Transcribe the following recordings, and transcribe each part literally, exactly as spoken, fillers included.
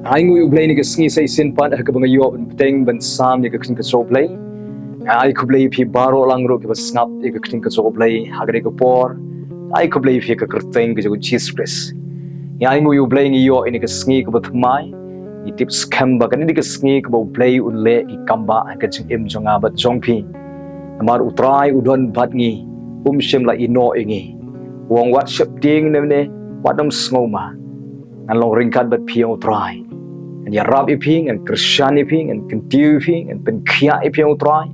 Ai nguh ïa U Blei ïa kane ka sngi sa shisien pat ha kaba nga ïoh ban bteng ban sam ïa ka ktien ka jong U Blei. Ai khublei ïa phi baroh lang ruh kiba sngap ïa ka ktien ka jong U Blei ha kane ka por. Ai khublei ïa phi ha ka kyrteng ka jong U Jisu Khrist. Ai nguh ïa U Blei ngi ïoh ïa kane ka sngi kaba thymmai. Ngi tip skhem ba kane ka sngi kaba U Blei un leh ki kambah ha ka jingim jong nga bad jong phi. Namar U Trai u don bad ngi, um shym la ïehnoh ïa ngi. U ong wat sheptieng ne ne, wat nym sngewma. Ngan long ryngkat bad phi ong U Trai. Ngan ïarap ïa phi, ngan kyrshan ïa phi, ngan kyntiew ïa phi, ngan pynkhiah ïa phi ong U Trai.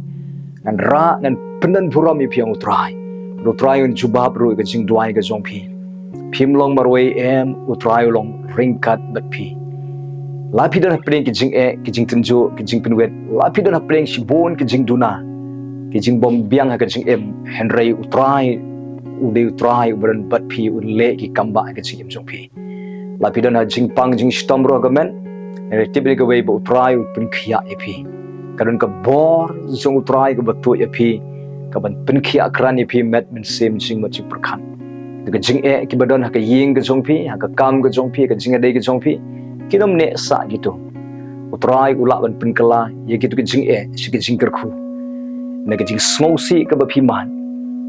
Ngan rah, ngan pyndonburom ïa phi ong U Trai. Bad U Trai un jubab ruh ïa ka jingduwai ka jong phi. Phim long marwei em, U Trai u long ryngkat bad phi. La phi don hapdeng ki jingeh, ki jingtynjuh, ki jingpynwit, la phi don hapdeng shibun ki jingduna, ki jingbymbiang ha ka jingim, hynrei U Trai u dei U Trai uba don bad phi, un leh ki kambah ha ka jingim jong phi. La phi don ha jingpang jingshitom ruh ha ka met, hynrei tip ïa kawei ba U Trai u pynkhiah ïa phi. Ka don ka bor jong U Trai kaba tuid ïa phi, kaban pynkhiah krat ïa phi met mynsiem jingmut jingpyrkhat. Te ka jingeh kiba don ha ka ïing ka jong phi, ha ka kam ka jong phi, ha ka jingïadei ka jong phi, kin ym neh sah kito. U Trai u lah ban pynkylla ïa kito ki jingeh sha ki jingkyrkhu. Na ka jingsngewsih kaba phi mad,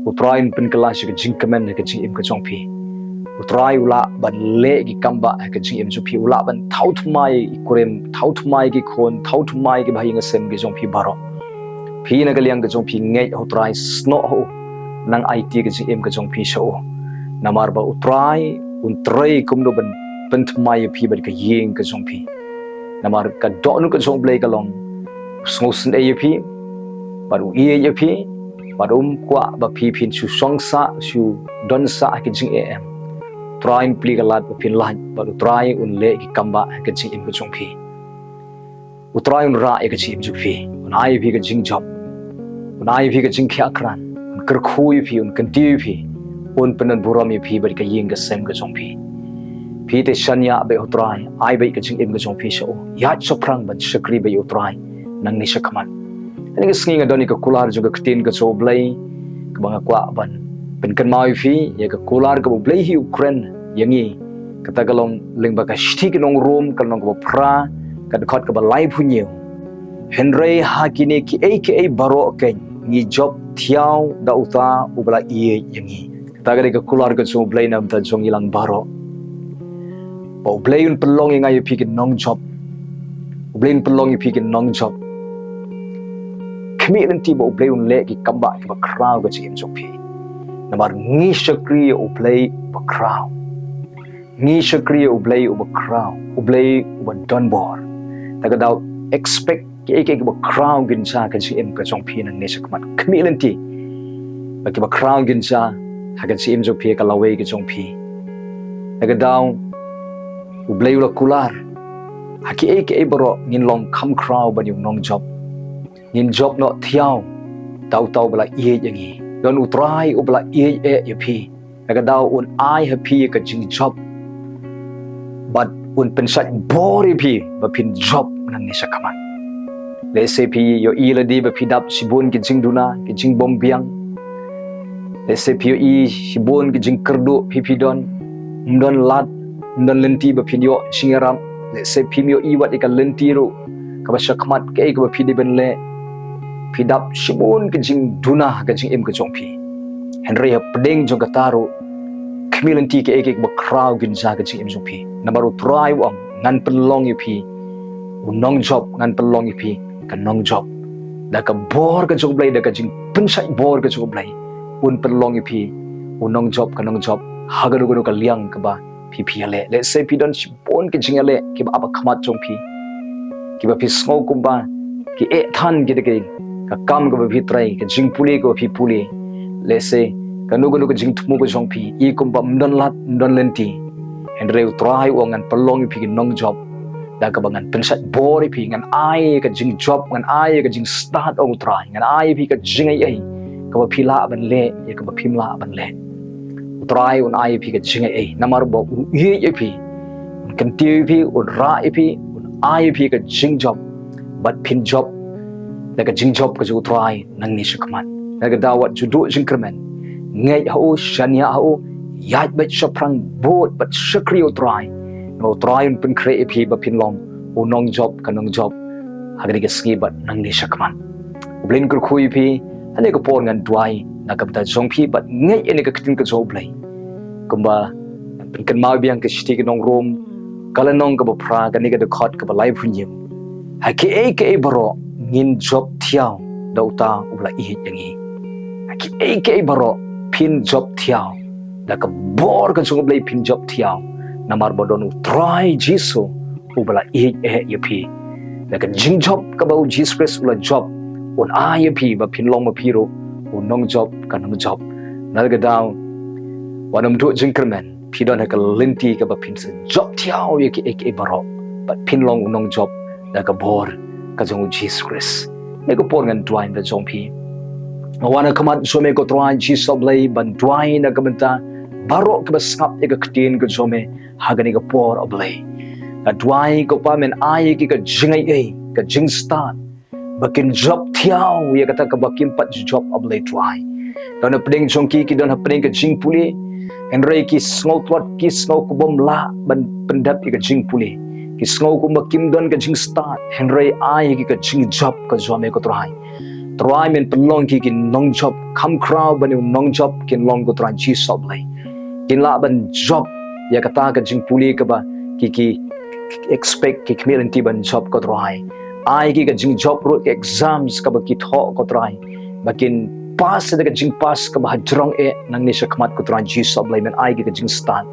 U Trai un pynkylla sha ka jingkmen ha ka jingim ka jong phi. U Trai u lah ban leh ki kambah ha ka jingim jong phi, u lah ban thaw thymmai ïa i kurim, thaw thymmai ïa ki khun, thaw thymmai ïa ki bahaïing hasem ki jong phi baroh. Phi na ka liang ka jong phi ngeit ha U Trai, snoh ha u, nang aiti ka jingim ka jong phi sha u. Namar ba U Trai un trei kumno ban pynthymmai ïa phi bad ka ïing ka jong phi. Namar ka dohnud ka jong U Blei ka long u sngewsynei ïa phi, bad u ïeit ïa phi, bad um kwah ba phi phin shu shong sah, shu don sah ha ki jingeh em. U Trai un plie ka lad ba phin lait, bad U Trai un leh ki kambah ha ka jingim ka jong phi. U Trai un rah ïa ka jingim jong phi, un ai ïa phi ka jingjop, un ai ïa phi ka jingkhiah krat, un kyrkhu ïa phi, un kyntiew ïa phi, un pyndonburom ïa phi bad ka ïing ka sem ka jong phi. Phi te shaniah bad U Trai, ai bad ka jingim ka jong phi sha u. Ïaid shaphrang ban shakri bad U Trai nangne shakhmat. Kane ka sngi nga don ïa ka kular jong ka ktien ka jong U Blei kaba nga kwah ban pynkynmaw ïa phi, ïa ka kular kaba U Blei hi u kren ïa ngi. Kata ka long lyngba ka shithi ki nong Rom, ka lynnong kaba phra, ka dkhot kaba laiphew hynñiew. Hynrei ha kine kiei kiei baroh keiñ ngi jop thiaw da uta uba la ïeit ïa ngi. Kata ka dei ka kular ka jong U Blei na bynta jong ngi lang baroh. Ba U Blei un pynlong ïa nga ïa phi ki nongjop. U Blei un pynlong ïa phi ki nongjop. Khmih lynti ba U Blei un leh ki kambah kiba khraw ha ka jingim jong phi. Namar ngi shakri ïa U Blei uba khraw. Ngi shakri ïa U Blei uba khraw, U Blei uba donbor. Te ka daw expect kiei kiei kiba khraw kin jia ha ka jingim ka jong phi nangne shakhmat. Khmih lynti ba kiba khraw kin jia ha ka jingim jong phi, ka lawei ka jong phi. Te ka daw U Blei u la kular ha kiei kiei baroh ngin long kham khraw ban ïa u nongjop. Ngin jop noh thiaw da uta uba la ïeit ïa ngi. Don U Trai uba la ïeit eh ïa phi. Te ka daw un ai ha phi ka jingjop. Bad un pynshait bor ïa phi ba phin jop nangne shakhmat. Lehse phi ïohi lade ba phi dap shibun ki jingduna, ki jingbymbiang. Lehse phi ïohi shibun ki jingkyrduh phi phi don. Ym don lad, ym don lynti ba phin ïoh jingïarap. Lehse phim ïohi wat ïa ka lynti ruh kaba shakhmat kaei kaba phi dei ban leh. Phi dap shibun ki jingduna ha ka jingim ka jong phi. Hynrei hapdeng jong kata ruh, khmih lynti kiei kiei kiba khraw kin jia ha ka jingim jong phi. Namar U Trai u ong, ngan pynlong ïa phi u nongjop, ngan pynlong ïa phi ka nongjop. Da ka bor ka jong U Blei, da ka jingpynshait bor ka jong U Blei, un pynlong ïa phi u nongjop, ka nongjop ha kano kano ka liang kaba phi phi ïaleh. Lehse phi don shibun ki jingïaleh kiba ap ha khmat jong phi, kiba phi sngew kumba ki eh than ki da ka kam kaba phi trei, ka jingpule kaba phi pule. Lehse kano kano ka jingthmu ka jong phi i kumba ym don lad, ym don lynti. Hynrei U Trai u ong, ngan pynlong ïa phi ki nongjop da kaba ngan pynshait bor ïa phi, ngan ai ka jingjop, ngan ai ka jingstad, ong U Trai, ngan ai ïa phi ka jingaiei kaba phi lah ban leh, ïa kaba phim lah ban leh. U Trai un ai ïa phi ka jingaiei namar ba u ïeit ïa phi. Un kyntiew ïa phi, un rah ïa phi, un ai ïa phi ka jingjop. Bad phin jop da ka jingjop ka jong U Trai nangne shakhmat. Te ka daw wat ju duh jingkyrmen. Ngeit ha u, shaniah ha u, ïaid beit shaphrang, bud bad shakri ïa U Trai. Namar U Trai un pynkhreh ïa phi ba phin long u nongjop ka nongjop ha kane ka sngi bad nangne shakhmat. U Blei un kyrkhu ïa phi. Ha kane ka por ngan duwai na ka bynta jong phi bad ngeit ïa kane ka ktien ka jong U Blei. Kumba pynkynmaw biang ka shithi ki nong Rom, ka lynnong kaba phra, kane ka dkhot kaba laiphew hynñiew. Ha kiei kiei baroh ngin jop thiaw da uta uba la ïeit ïa ngi. Ha kiei kiei baroh phin jop thiaw da ka bor ka jong U Blei, phin jop thiaw namar ba don U Trai Jisu uba la ïeit eh ïa phi. Da ka jingjop kaba U Jisu Khrist u la jop, un ai ïa phi ba phin long ma phi ruh u nongjop ka nongjop. Na kata ka daw, wat nym duh jingkyrmen, phi don ha ka lynti kaba phin sa jop thiaw ïa kiei kiei baroh bad phin long u nongjop da ka bor ka jong U Jisu Khrist. Ha kane ka por ngan duwai na ka bynta jong phi. Nga wan ha khmat jong me ko Trai Jisu Blei ban duwai na ka bynta baroh kiba sngap ïa ka ktien ka jong me ha kane ka por, A Blei. Nga duwai ko Pa, men ai ïa ki ka jingaiei, ka jingstad ba kin jop thiaw ïa kata kaba kim pat ju jop, A Blei Trai. Don hapdeng jong ki, ki don hapdeng ka jingpule. Hynrei ki sngew tlot, ki sngew kumba ym lah ban pyndep ïa ka jingpule. Ki sngew kumba kim don ka jingstad. Hynrei ai ïa ki ka jingjop ka jong me ko Trai. Trai, men pynlong ki ki nongjop, kham khraw ban ïa u nongjop kin long ko Trai Jisu Blei. Kin lah ban jop ïa kata ka jingpule kaba ki, ki expect, ki khmih lynti ban jop ko Trai. Ai ki ka jingjop ruh, ki exams kaba ki thoh ko Trai, ba kin pass da ka jingpass kaba hajrong eh nangne shakhmat ko Trai Jisu Blei. Men ai ki ka jingstad,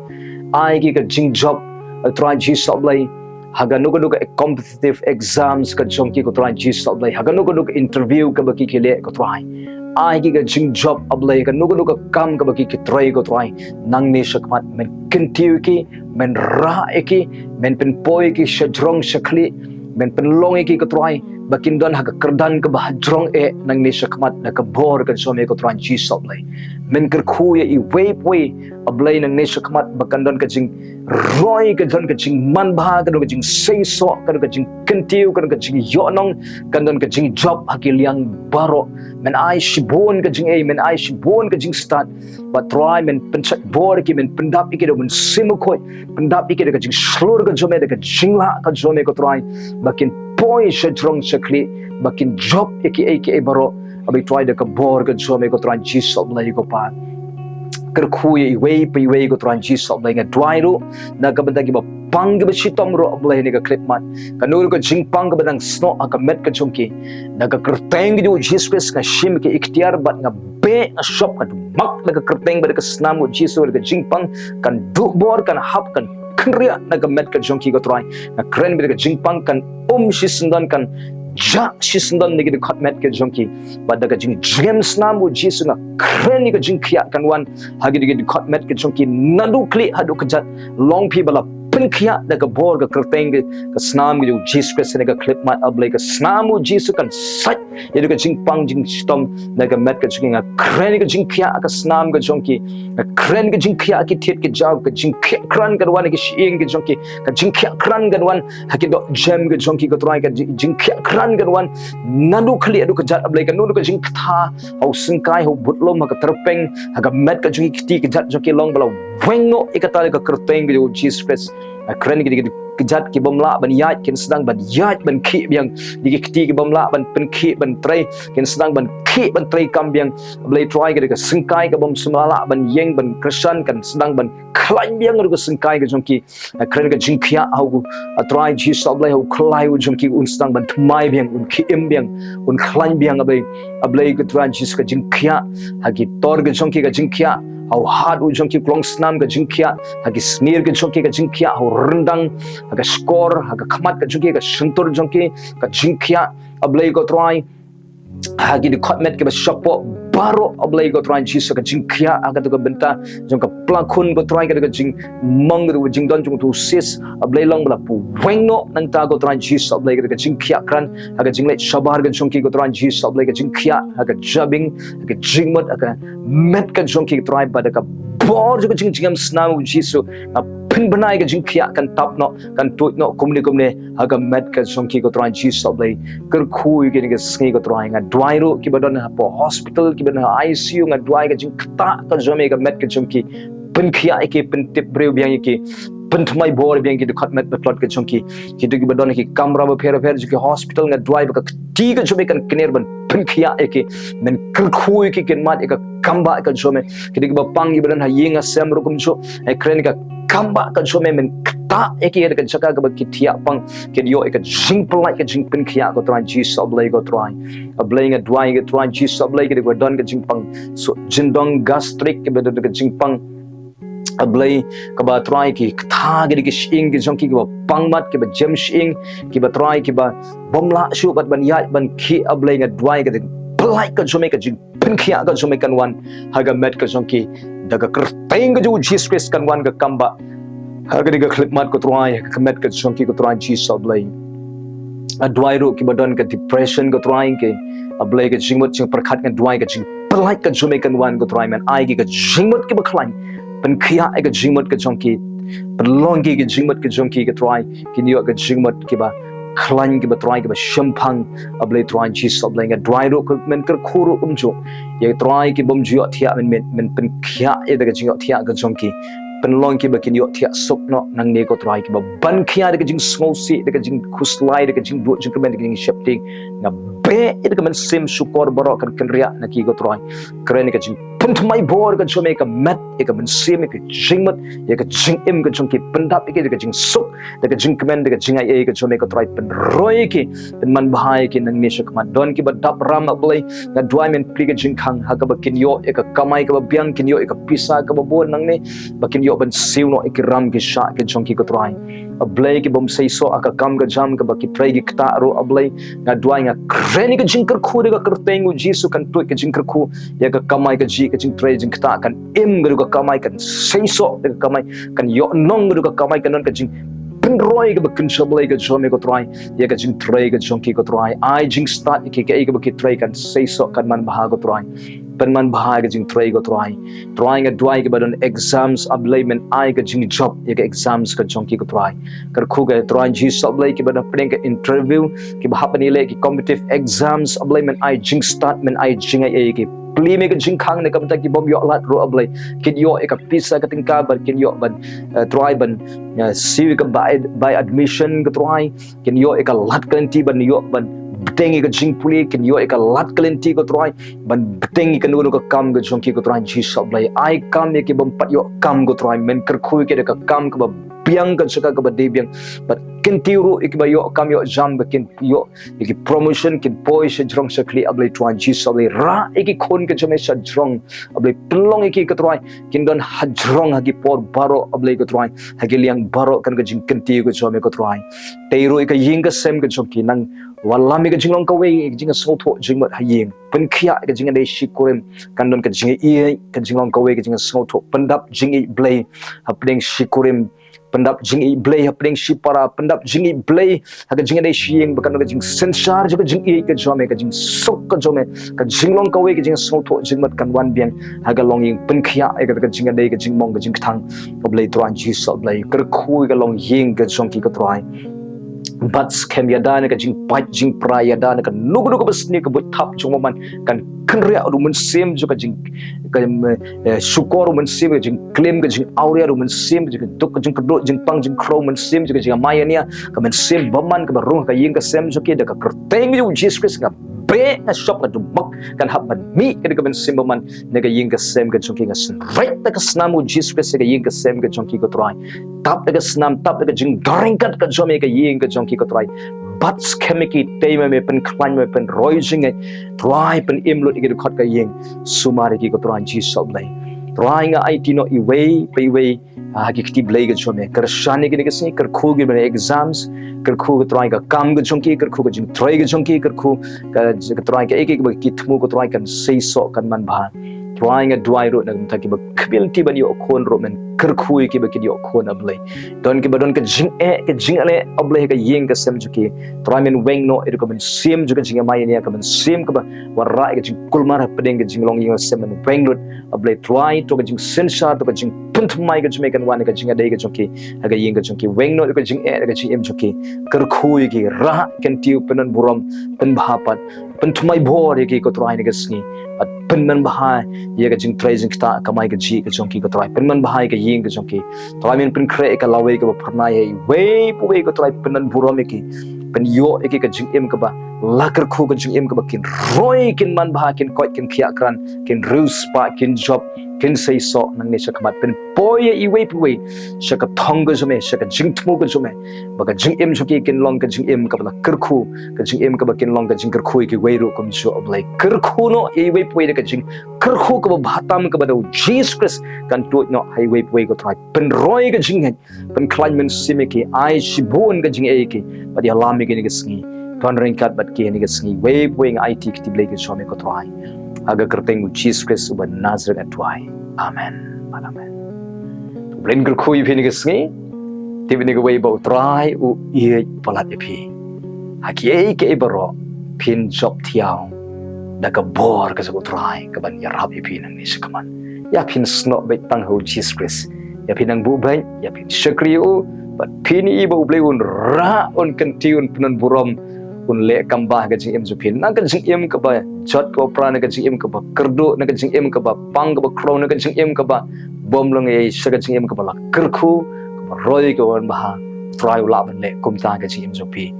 ai ki ka jingjop, eh, Trai Jisu Blei, ha kano kano ka competitive exams ka jong ki ko Trai Jisu Blei, ha kano kano ka interview kaba ki ki leh ko Trai. Ai ki ka jingjop, A Blei, ha kano kano ka kam kaba ki ki trei ko Trai. Nangne shakhmat men kyntiew ïa ki, men rah ïa ki, men pynpoi ïa ki shajrong shakhlieh, men pynlong ïa ki ko Trai ba kin don ha ka kyrdan kaba hajrong eh nangne shakhmat da ka bor ka jong me ko Trai Jisu Blei. Men kyrkhu ïa iwei pa iwei, A Blei, nangne shakhmat ba kan don ka jingroi, kan don ka jingmanbha, kan don ka jingseisoh, kan don ka jingkyntiew, kan don ka jingïohnong, kan don ka jingjop ha ki liang baroh. Men ai shibun ka jingaiei, men ai shibun ka jingstad. Bad Trai, men pynshait bor ïa ki, men pyndap ïa ki da u Mynsiem Bakhuid, pyndap ïa ki da ka jingshlur ka jong me, da ka jinglah ka jong me ko Trai, ba kin poi shajrong shakhlieh, ba kin jop ïa kiei kiei baroh, A Blei Trai, da ka bor ka jong me ko Trai Jisu Blei ko Pa. Kyrkhu ïa iwei pa iwei ko Trai Jisu Blei. Nga duwai ruh na ka bynta kiba pang kiba shitom ruh, A Blei, ha kane ka khyllipmat. Kano ka jingpang kaba dang snoh ha ka met ka jong ki, da ka kyrteng ka jong U Jisu Khrist nga shim ïa ka iktiar bad nga beh, nga shop, nga mak da ka kyrteng bad da ka snam U Jisu, da ka jingpang kan duh bor, kan hap, kan kynriah na ka met ka jong ki ko Trai. Nga kren ba da ka jingpang kan um shisyndon, kan jah shisyndon na ki dkhot met ka jong ki. Bad da ka jingjngem snam U Jisu nga kren ïa ka jingkhiah kan wan ha ki dkhot met ka jong ki, naduh khlieh haduh kjat. Long phi ba la pynkhiah da ka bor ka kyrteng ka, ka snam ka jong U Jisu Khrist ha kane ka khyllipmat, A Blei. Ka snam U Jisu kan sait ïa ka jingpang jingshitom na ka met ka jong ki. Nga kren ïa ka jingkhiah ka snam ka jong ki. Nga kren ka jingkhiah ki thied ki jaw, ka jingkhiah kran kan wan ha ki shyieng ka jong ki, ka jingkhiah kran kan wan ha ki dohjem ka jong ki ko Trai, ka jing, jingkhiah kran kan wan naduh khlieh haduh kjat, A Blei. Kano kano ka jingktha ha u syngkai, ha u budlum, ha ka tyrpeng, ha ka met ka jong ki, kti kjat jong ki, long ba la weng noh ïa kata da ka kyrteng ka jong U Jisu Khrist. Nga kren ïa ki, ki kjat ki bym lah ban ïaid, kin sdang ban ïaid ban khih biang. Ïa ki kti ki bym lah ban pynkhih ban trei, kin sdang ban khih ban trei kam biang. A Blei Trai, ka da ka syngkai ka bym shym la lah ban ïeng ban kyrshan, kan sdang ban khlaiñ biang ruh ka syngkai ka jong ki. Nga kren ka jingkhiah ha u, A Trai Jisu, A Blei, ha u khlai u jong ki, un sdang ban thymmai biang, un khih im biang, un khlaiñ biang, A Blei. A Blei ko Trai Jisu, ka jingkhiah ha ki tor ka jong ki, ka jingkhiah ha u hat u jong ki, u klong snam, ka jingkhiah ha ki snier ka jong ki, ka jingkhiah ha u ryndang, ha ka shkor, ha ka khmat ka jong ki, ka shyntur jong ki, ka jingkhiah, A Blei ko Trai, ha ki dkhot met kiba shapoh baroh, A Blei ko Trai Jisu, ka jingkhiah ha kata ka bynta jong ka plakhun ko Trai, kata ka jingmong, kata ka jingdon jong utu u sis, A Blei, long ba la pynweng noh nangta ko Trai Jisu, A Blei, kata ka jingkhiah kran ha ka jingleit shabar ka jong ki ko Trai Jisu, A Blei, ka jingkhiah ha ka jabieng, ha ka jingmut, ha ka met ka jong ki ko Trai, bad da ka bor jong ka jingjngem snam U Jisu, nga pynbna ïa ka jingkhiah kan tap noh, kan tuid noh kumne kumne ha ka met ka jong ki ko Trai Jisu, A Blei. Kyrkhu ïa ki ha kane ka sngi ko Trai. Nga duwai ruh kiba don hapoh hospital, kiba don ha I C U, nga duwai ka jingktah ka jong me ha ka met ka jong ki. Pynkhiah ïa ki, pyntip briew biang ïa ki. pynthymmai bor biang ki dkhot met dkhot tlot ka jong ki. Kito kiba don ha ki kamra bapher bapher jong ki hospital, nga duwai ba ka kti ka jong me kan kner ban pynkhiah ïa ki. Men kyrkhu ïa ki, kin mad ïa ka kambah ka jong me. Kito kiba pang kiba don ha ïing ha sem ruh kumjuh, nga kren ïa ka kambah ka jong me, men ktah ïa ki ha ka jaka kaba ki thiah pang, kin ïoh ïa ka jingpyllait ka jingpynkhiah, ko Trai Jisu A Blei, ko Trai A Blei, nga duwai, ko Trai Jisu A Blei, kito kiba don ka jingpang, so, jingdong gastric, kiba don ka jingpang, A Blei, kaba Trai ki ktah ki da ki shyieng ki jong ki, kiba pang mat, kiba jem shyieng, kiba Trai, kiba bym lah shuh pat ban ïaid ban khih, A Blei, nga duwai ka jingpyllait ka jong me, ka jingpynkhiah ka jong me kan wan ha ka met ka jong ki. Da ka kyrteng ka jong u Jisu Khrist kan wan ka kambah ha kane ka khyllipmat, ko Trai, ha ka met ka jong ki, ko Trai Jisu A Blei. Nga duwai ruh kiba don ka depression, ko Trai, ki, A Blei, ka jingmut jingpyrkhat, nga duwai ka jingpyllait ka jong me kan wan, ko Trai, men ai ki ka jingmut kiba khlaiñ. Pynkhiah ïa ka jingmut ka jong ki. Pynlong ki ka jingmut ka jong ki, ko Trai, kin ïoh ka jingmut kiba khlaiñ, kiba Trai, kiba shemphang, A Blei, Trai Jisu A Blei. Nga duwai ruh ka, men kyrkhu ruh kumjuh ïa, Trai, ki bym ju ïoh thiah mynmiet, men pynkhiah ïa da ka jingïoh thiah ka jong ki. Pynlong ki ba kin ïoh thiah suk noh nangne, ko Trai, kiba ban khia da ka jingsngewsih, da ka jingkhuslai, da ka jingduh jingkmen, da ka jingsheptieng. Nga beh ïa da ka mynsiem shukor baroh kan kynriah na ki, ko Trai. Kren ïa ka jingpynthymmai bor ka jong me, ka met, ïa ka mynsiem, ïa ka jingmut, ïa ka jingim ka jong ki, pyndap ïa ki da ka jingsuk, da ka jingkmen, da ka jingaiei ka jong me, ko Trai, pynroi ïa ki, pynman bha ïa ki nangne sha khmat. Don kiba dap ram, A Blei, nga duwai men plie ka jingkhang ha kaba kin ïoh ïa ka kamai kaba biang, kin ïoh ïa ka pisa kaba bun nangne, ba kin ïoh ban siew noh ïa ki ram ki shah ki jong ki, ko Trai. A Blei, ki bym seisoh ha ka kam ka jam kaba ki trei ki ktah ruh, A Blei, nga duwai, nga kren ïa ka jingkyrkhu da ka kyrteng u Jisu, kan tuid ka jingkyrkhu ïa ka kamai kajih, ka jingtrei jingktah, kan im ka dei ka kamai, kan seisoh da ka kamai, kan ïoh nong ka dei ka kamai, kan don ka jingpynroi kaba kynja Blei ka jong me, ko Trai, ïa ka jingtrei ka jong ki, ko Trai. Ai jingstad ïa ki, kaei kaba ki trei kan seisoh, kan man bha, ko Trai. Pynman bha ka jingtrei, ko Trai. Trai, nga duwai kiba don exams, A Blei, men ai ka jingjop ïa ka exams ka jong ki, ko Trai. Kyrkhu, ko Trai Jisu A Blei, kiba don pdeng ka interview, kiba hap ban ïaleh ki competitive exams, A Blei, men ai jingstad, men ai jingaiei ïa ki. Plie me ka jingkhang na ka bynta ki bym ïoh lad ruh, A Blei, kin ïoh ïa ka pisa ka tyngka, ban kin ïoh ban, eh, Trai, ban, eh, siew ïa ka bai, bai admission, ko Trai, kin ïoh ïa ka lad ka lynti ban ïoh ban bteng ïa ka jingpule, kin ïoh ïa ka lad ka lynti, ko Trai, ban bteng ïa kano kano ka kam ka jong ki, ko Trai Jisu A Blei. Ai kam ïa ki bym pat ïoh kam, ko Trai, men kyrkhu ïa ki da ka kam kaba biang, ka jaka kaba dei biang. Bad kyntiew ruh ïa kiba ïoh kam ïoh jam, ba kin ïoh ïa ki promotion, kin poi shajrong shakhlieh, A Blei, Trai Jisu A Blei. Rah ïa ki khun ka jong me shajrong, A Blei, pynlong ïa ki, ko Trai, kin don hajrong ha ki por baroh, A Blei, ko Trai, ha ki liang baroh, kan ka jingkyntiew ka jong me, ko Trai. Tei ruh ïa ka ïing ka sem ka jong ki, nang wallam ïa ka jinglong kawei, ïa ka jingsngewthuh jingmut ha ïing. Pynkhiah ïa ka jingïadei shikurim, kan don ka jingïeit, ka jinglong kawei, ka jingsngewthuh. Pyndap jingïeit Blei hapdeng shikurim, pyndap jingïeit Blei hapdeng shipara, pyndap jingïeit Blei ha ka jingïadei shi ïing, ba kan don ka jingsynshar jong ka jingïeit ka jong me, ka jingsuk ka jong me, ka jinglong kawei, ka jingsngewthuh jingmut kan wan biang ha ka longïing. Pynkhiah ïa ka, ka jingïadei, ka jingmong, ka jingkthang, A Blei, Trai Jisu A Blei. Kyrkhu ïa ka longïing ka jong ki, ko Trai. Bat skhem ïada na ka jingpait jingpra, ïada na kano kano kaba sniew, ka buit thap jong u bymman, kan kynriah ruh u mynsiem jong ka jing, ka, eh, shukor, u mynsiem ka jingklim, ka jingawria, u mynsiem ka jingduk, ka jingkyrduh, jingpang jingkhrew, u mynsiem jong ka jingamai ïania, ka mynsiem bymman kaba rung ha ka ïing ka sem jong ki, da ka kyrteng jong u Jisu Khrist nga beh, nga shop, nga duh bok, kan hap ban mih ka dei ka mynsiem bymman na ka ïing ka sem ka jong ki. Nga synreit da ka snam u Jisu Khrist ïa ka ïing ka sem ka jong ki, ko Trai. Tap da ka snam, tap da ka jingdoreng kat ka jong me ïa ka ïing ka jong ki, ko Trai. Bat skhem ïa ki, tei me, me pynkhlaiñ, me pynroi jingngeit. Trai, pynim lut ïa ki dkhot ka ïing. Sumar ïa ki, ko Trai Jisu A Blei. Trai, nga aiti noh iwei pa iwei ha ki kti Blei ka jong me. Kyrshan ïa ki na ka sngi, kyrkhu ïa ki ban exams, kyrkhu, ko Trai, ka kam ka jong ki, kyrkhu ka jingtrei ka jong ki, kyrkhu ka, ko Trai, kaei kaei ba ki thmu, ko Trai, kan seisoh, kan man bha. Trai, nga duwai ruh na ka bynta kiba khmih lynti ban ïoh khun ruh, men kyrkhu ïa ki ba kin ïoh khun, A Blei. Don kiba don ka jingeh, ka jingeh, A Blei, ha ka ïing ka sem jong ki. Trai, men weng noh ïa ka mynsiem jong ka jingamai ïania, ka mynsiem kaba wanrah ïa ka jingkulmar hapdeng ka jinglong ïing sem, men weng lut, A Blei. Trai, to ka jingsynshar, to ka jing pynthymmai ka jong me kan wan ha ka jingïadei ka jong ki, ha ka ïing ka jong ki. Weng noh ïa ka jingeh, ha ka jingim jong ki. Kyrkhu ïa ki, rah ïa ki, pyndonburom, pynbha pat, pynthymmai bor ïa ki ko Trai ha kane ka sngi. Bad pynman bha ïa ka jingtrei jingktah kamai kajih ka jong ki ko Trai. Pynman bha ïa ka ïing ka jong ki. Trai, men pynkhreh ïa ka lawei kaba phyrnai ha iwei pa iwei ko Trai, pyndonburom ïa ki. Pynïoh ïa ki ka jingim kaba la kyrkhu, ka jingim kaba kin roi, kin manbha, kin koit, kin khiah krat, kin riewspah, kin jop, kin seisoh nangne shakhmat. Pynpoi ïa iwei pa iwei sha ka thong ka jong me, sha ka jingthmu ka jong me. Ba ka jingim jong ki kin long ka jingim kaba la kyrkhu, ka jingim kaba kin long ka jingkyrkhu ïa kiwei ruh kumjuh, A Blei. Kyrkhu noh ïa iwei pa iwei da ka jingkyrkhu kaba bha tam kaba da u Jisu Khrist kan tuid noh ha iwei pa iwei ko Trai. Pynroi ka jingngeit, pynkhlaiñ mynsiem ïa ki, ai shibun ka jingaiei ïa ki, bad ïalam ïa ki ha kane ka sngi. Don ryngkat bad ki ha kane ka sngi, iwei pa iwei, nga aiti ïa ki, Blei, ha ka jingim jong me ko Trai. Ha ka kyrteng u Jisu Khrist uba Nasaret nga duwai. Amen. Amen. U Blei un kyrkhu ïa phi ha kane ka sngi. Tip ïa kawei ba u Trai u ïeit palat ïa phi. Ha kiei kiei baroh phin jop thiaw da ka bor ka jong u Trai kaban ïarap ïa phi nangne shakhmat. Ïa phin snoh beit tang ha u Jisu Khrist. Ïa phin nang buh beit, ïa phin shakri ïa u, bad phin ïohi ba U Blei un rah, un kyntiew, un pyndonburom, un leh kam bha ha ka jingim jong phi. Na ka jingim kaba jot kaba pra, na ka jingim kaba kyrduh, na ka jingim kaba pang kaba khraw, na ka jingim kaba bym long ei, sha ka jingim kaba la kyrkhu, kaba roi, kaba manbha. U Trai u lah ban leh kumta ha ka jingim jong phi.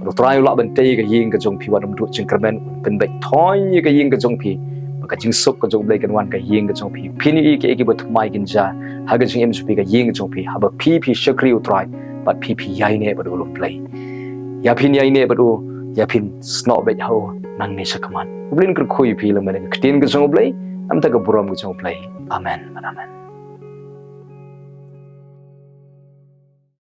U Trai u lah ban tei ïa ka ïing ka jong phi wat ym duh jingkyrmen, pynbeit thoi ïa ka ïing ka jong phi. Ba ka jingsuk ka jong U Blei kan wan ha ka ïing ka jong phi. Phin ïohi kiei kiei kiba thymmai kin jia ha ka jingim jong phi, ka ïing ka jong phi, haba phi phi shakri U Trai, bad phi phi ïaineh bad u lum Blei. Ïa phin ïaineh bad u, ïa phin snoh beit ha u nangne shakhmat. U Blei un kyrkhu ïa phi lem bad ka ktien ka jong U Blei, namar ka burom ka jong U Blei. Amen. Amen.